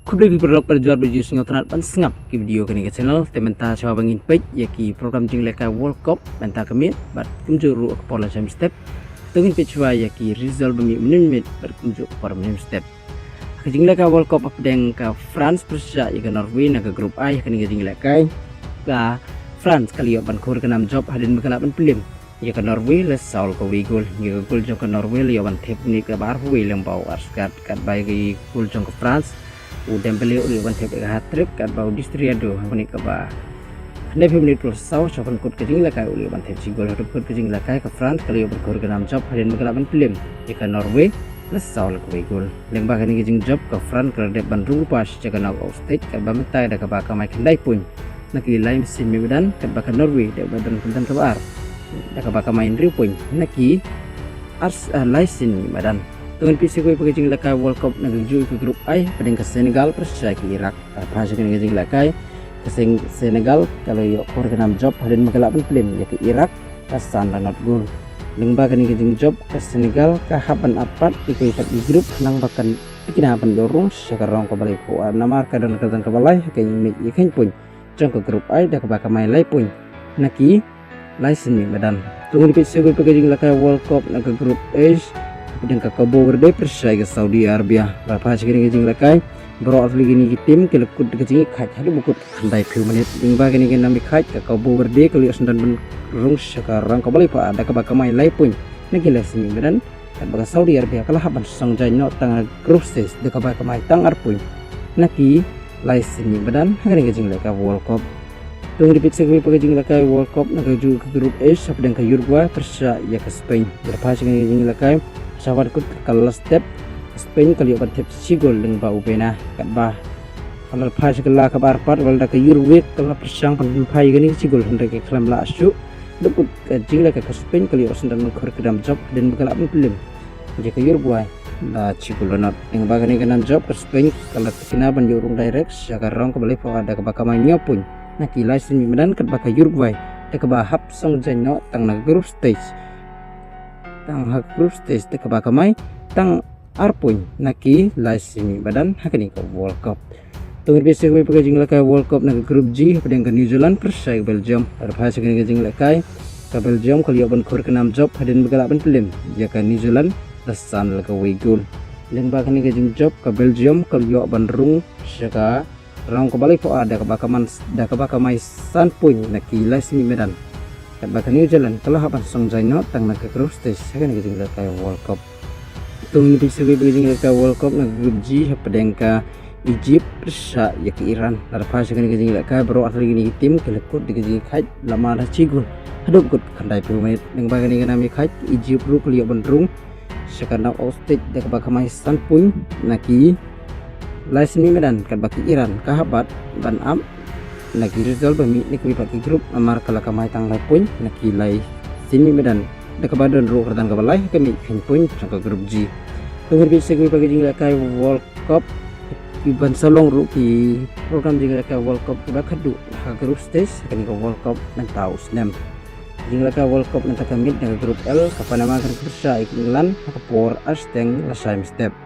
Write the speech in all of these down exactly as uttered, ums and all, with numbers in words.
Khublei phi paralok, bad jubab ba ju sngewtynnat ban sngap ki video kane ka channel. Te mynta shuwa ba ngin peit ïa ki program jinglehkai World Cup mynta ka miet bad kumjuh ruh ka por lashai mynstep, to ngin peit shuwa ïa ki result ba mih mynne mynmiet bad kumjuh ka por mynne mynstep. Ka jinglehkai World Cup hapdeng ka France pyrshah ïa ka Norway na ka group I ha kane ka jinglehkai. Ka France ka la ïoh ban khur ka nam jop hadien ba ka lah ban pynlem ïa ka Norway la saw la kawei gol. Ïa ka gol jong ka Norway la ïoh ban thep ha ka minit kaba arphew wei lyngba u Arskat, katba ïa ka gol jong ka France u Dembele u la ïoh ban thep ïa ka hat-trick, katba u Di Sturridou ha ka minit kaba khyndai phew minit phew saw sha pynkut ka jinglehkai u la ïoh ban thep shi gol. Haduh pynkut ka jinglehkai ka France ka la ïoh ban khur ka nam jop hadien ba ka lah ban pynlem ïa ka Norway la saw la kawei gol. Lyngba kane ka jingjop ka France ka la dep ban rung pass sha ka knockout stage katba mynta da kaba kamai khyndai point na ki lai sien miet madan, katba ka Norway da kaba don kyrdan kaba ar da kaba kamai hynriew point na ki ar, ah, lai sien miet madan. To ngin peit sa kawei pat ka jinglehkai World Cup na kajuh ka group I hapdeng ka Senegal pyrshah ïa ka Iraq. Lada phai sha kane ka jinglehkai ka Sen-, Senegal ka la ïoh khur ka nam jop hadien ba ka lah ban pynlem ïa ka Iraq da san la nod gol. Lyngba kane ka jingjop ka Senegal ka hap ban ap pat ïa kawei pat ka group khnang ba kan tikna ban ïoh rung sha ka rong kaba laiphew ar namar ka don kyrdan kaba lai ha ka ïingmih ïakheiñ point jong ka group I da kaba kamai lai point na ki lai sien miet madan. To ngin peit sa kawei pat ka jinglehkai World Cup na ka group H hapdeng ka Cabo Verde pyrshah ïa ka Saudi Arabia. Lada phai sha kane ka jinglehkai baroh ar tylli kine ki team ki la kut da ka jingïakhaid haduh ba kut khyndai phew minit. Lyngba kane ka nam ïakhaid ka Cabo Verde ka la ïoh syndon ban rung sha ka rong kaba laiphew ar da kaba kamai lai point na ki lai sien miet madan, katba ka Saudi Arabia ka la hap ban song jaiñ noh tang na group stage da kaba kamai tang ar point na ki lai sien miet madan ha kane ka jinglehkai World Cup. To ngin peit sa kawei pat ka jinglehkai World Cup na kajuh ka group H hapdeng ka Uruguay pyrshah ïa ka Spain. Lada phai sha kane ka jinglehkai sha ba kut ka last step ka Spain ka la ïoh ban thep shi gol lyngba u Bena, katba lada phai sha ka la kaba ar pat, wat la da ka Uruguay ka la pyrshang ban pynphai ïa kane ka shi gol hynrei ka khlem lah shuh. Haduh kut ka jinglehkai ka Spain ka la ïoh syndon ban khur ka nam jop hadien ba ka lah ban pynlem ïa ka Uruguay da shi gol la nod. Lyngba kane ka nam jop ka Spain ka la tikna ban ïoh rung direct sha ka rong kaba laiphew ar da kaba kamai hynñiew point na ki lai sien miet madan, katba ka Uruguay da kaba hap song jaiñ noh tang na ka group stage, tang ha ka group stage da kaba kamai tang ar point na ki lai sien miet madan ha kane ka World Cup. To ngin peit sa kawei pat ka jinglehkai World Cup na ka group G hapdeng ka New Zealand pyrshah ïa ka Belgium. Lada phai sha kane ka jinglehkai ka Belgium ka la ïoh ban khur ka nam jop hadien ba ka lah ban pynlem ïa ka New Zealand da san la kawei gol. Lyngba kane ka jingjop ka Belgium ka la ïoh ban rung sha ka rong kaba laiphew ar da kaba kamai, da kaba kamai san point na ki lai sien miet madan, katba ka New Zealand ka la hap ban song jaiñ noh tang na ka group stage ha kane ka jinglehkai World Cup. To ngin peit sa kawei pat ka jinglehkai World Cup na ka group G hapdeng ka Egypt pyrshah ïa ka Iran. Lada phai sha kane ka jinglehkai baroh ar tylli kine ki team ki la kut da ka jingïakhaid lama da shi gol haduh ba kut khyndai phew minit. Lyngba kane ka nam ïakhaid ka Egypt ruh ka la ïoh ban rung sha ka knockout stage da kaba kamai san point na ki lai sien miet madan, katba ka Iran ka hap pat ban ap na ki result ba mih na kiwei pat ki group namar ka la kamai tang lai point na ki lai sien miet madan da kaba don ruh kyrdan kaba lai ha ka ïingmih ïakheiñ point jong ka group G. To ngin peit sa kawei pat ka jinglehkai World Cup, ki ban sa long ruh ki program jinglehkai World Cup kiba khadduh ha ka group stage ha kane ka World Cup mynta u snem. Jinglehkai World Cup mynta ka miet na ka group L, ka Panama kan pyrshah ïa ka England ha ka por ar shiteng lashai mynstep.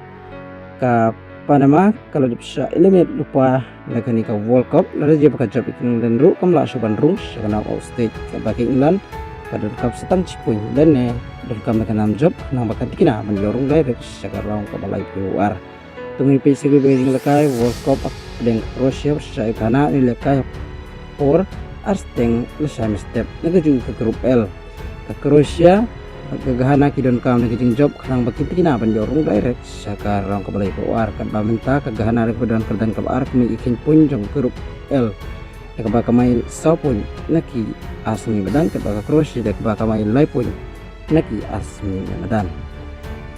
Ka Panama ka la dep shah eliminate lypa na kane ka World Cup lada jia ba ka jop ïa ka England ruh kam lah shuh ban rung sha ka knockout stage, katba ka England ka donkam sa tang shi point lane donkam da ka nam jop khnang ba kan tikna ban ïoh rung direct sha ka rong kaba laiphew ar. To ngin peit sa kawei pat ka jinglehkai World Cup hapdeng ka Croatia pyrshah ïa ka Ghana, kane ka lehkai ha ka por ar shiteng lashai mynstep na kajuh ka group L. Ka Croatia bad ka Ghana ki donkam da ka jingjop khnang ba kin tikna ban ïoh rung direct sha ka rong kaba laiphew ar, katba mynta ka Ghana da kaba don kyrdan kaba ar ka mih ïakheiñ point jong ka group L da kaba kamai saw point na ki ar sien miet madan, katba ka Croatia da kaba kamai lai point na ki ar sien miet madan.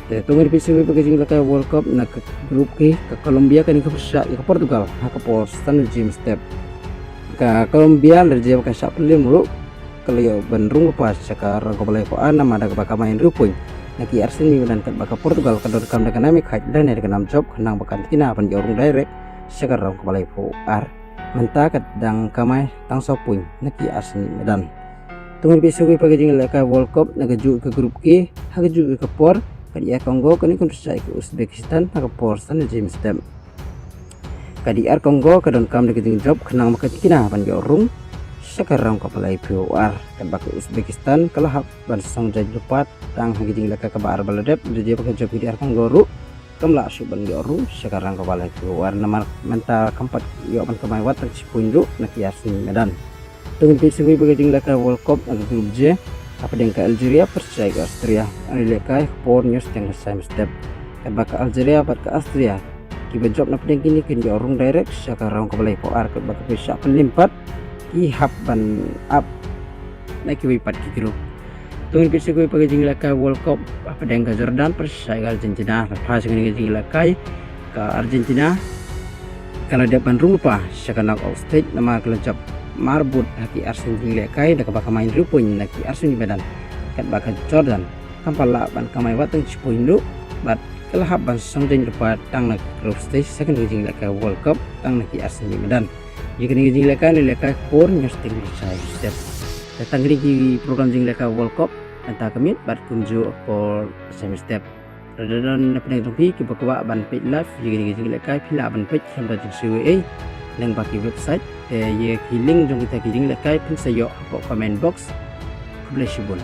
Te to ngin peit sa kawei pat ka jinglehkai World Cup na ka group K, ka Colombia kane ka pyrshah ïa ka Portugal ha ka por san baje mynstep. Ka Colombia lada jia ba ka shah pynlem ruh ka la ïoh ban rung lypa sha ka rong kaba laiphew ar namar da kaba kamai hynriew point na ki ar sien miet madan, katba ka Portugal ka donkam da ka nam ïakhaid lane da ka nam jop khnang ba kan tikna ban ïoh rung direct sha ka rong kaba laiphew ar. Mynta ka dang kamai tang saw point na ki ar sien miet madan. To ngin peit sa kawei pat ka jinglehkai World Cup na kajuh ka group K, ha kajuh ka por ka D R Congo kane kan pyrshah ïa ka Uzbekistan ha ka por san baje mynstep. Ka D R Congo ka donkam da ka jingjop khnang ba kan kina ban ïoh rung sha ka round kaba laiphew ar, katba ka Uzbekistan ka la hap ban song jait lypa tang ha ka jinglehkai kaba ar ba la dep, da jia ba ka jop ka D R Congo ruh kam lah shuh ban ïoh rung sha ka round kaba laiphew ar namar mynta kam pat ïoh ban kamai wat tang shi point ruh na ki arsien madan. To ngin peit shuwa ba ka jinglehkai World Cup na ka Group J hapdeng ka Algeria pyrshah ka Austria. Ar lehkai por ñiew shiteng pyrshah mynstep. Katba ka Algeria bad ka Austria kiba jop na pdeng kine kin ïoh rung direct sha ka round kaba laiphew ar, katba kiba shah pynliem pat ki hap ban ap na kiwei pat ki group. To ngin peit shuwa ba ka jinglehkai World Cup hapdeng ka Jordan pyrshah ka Argentina. La phai sha kane ka jinglehkai ka Argentina ka la dep ban rung lypa sha ka knockout stage namar ka la jop marbud ha ki arsien jinglehkai da kaba kamai hynriew point na ki arsien madan, katba ka Jordan kam pat lah ban kamai wat tang shi point ruh bad ka la hap ban song jait lypa tang na group stage sha kane ka jinglehkai World Cup tang na ki arsien madan. Ïa kane ka jinglehkai, lehkai por ñiew shiteng pyrshah mynstep. Te tang kine ki program jinglehkai World Cup mynta ka miet bad kumjuh por pyrshah mynstep. Lada don na pdeng jong phi kiba kwah ban peit live ïa kine ki jinglehkai, phi lah ban peit khlem da jingshiw ei ei lyngba ki website. Te ïa ki link jong kita ki jinglehkai phin sa ïoh hapoh comment box. Khublei shibun.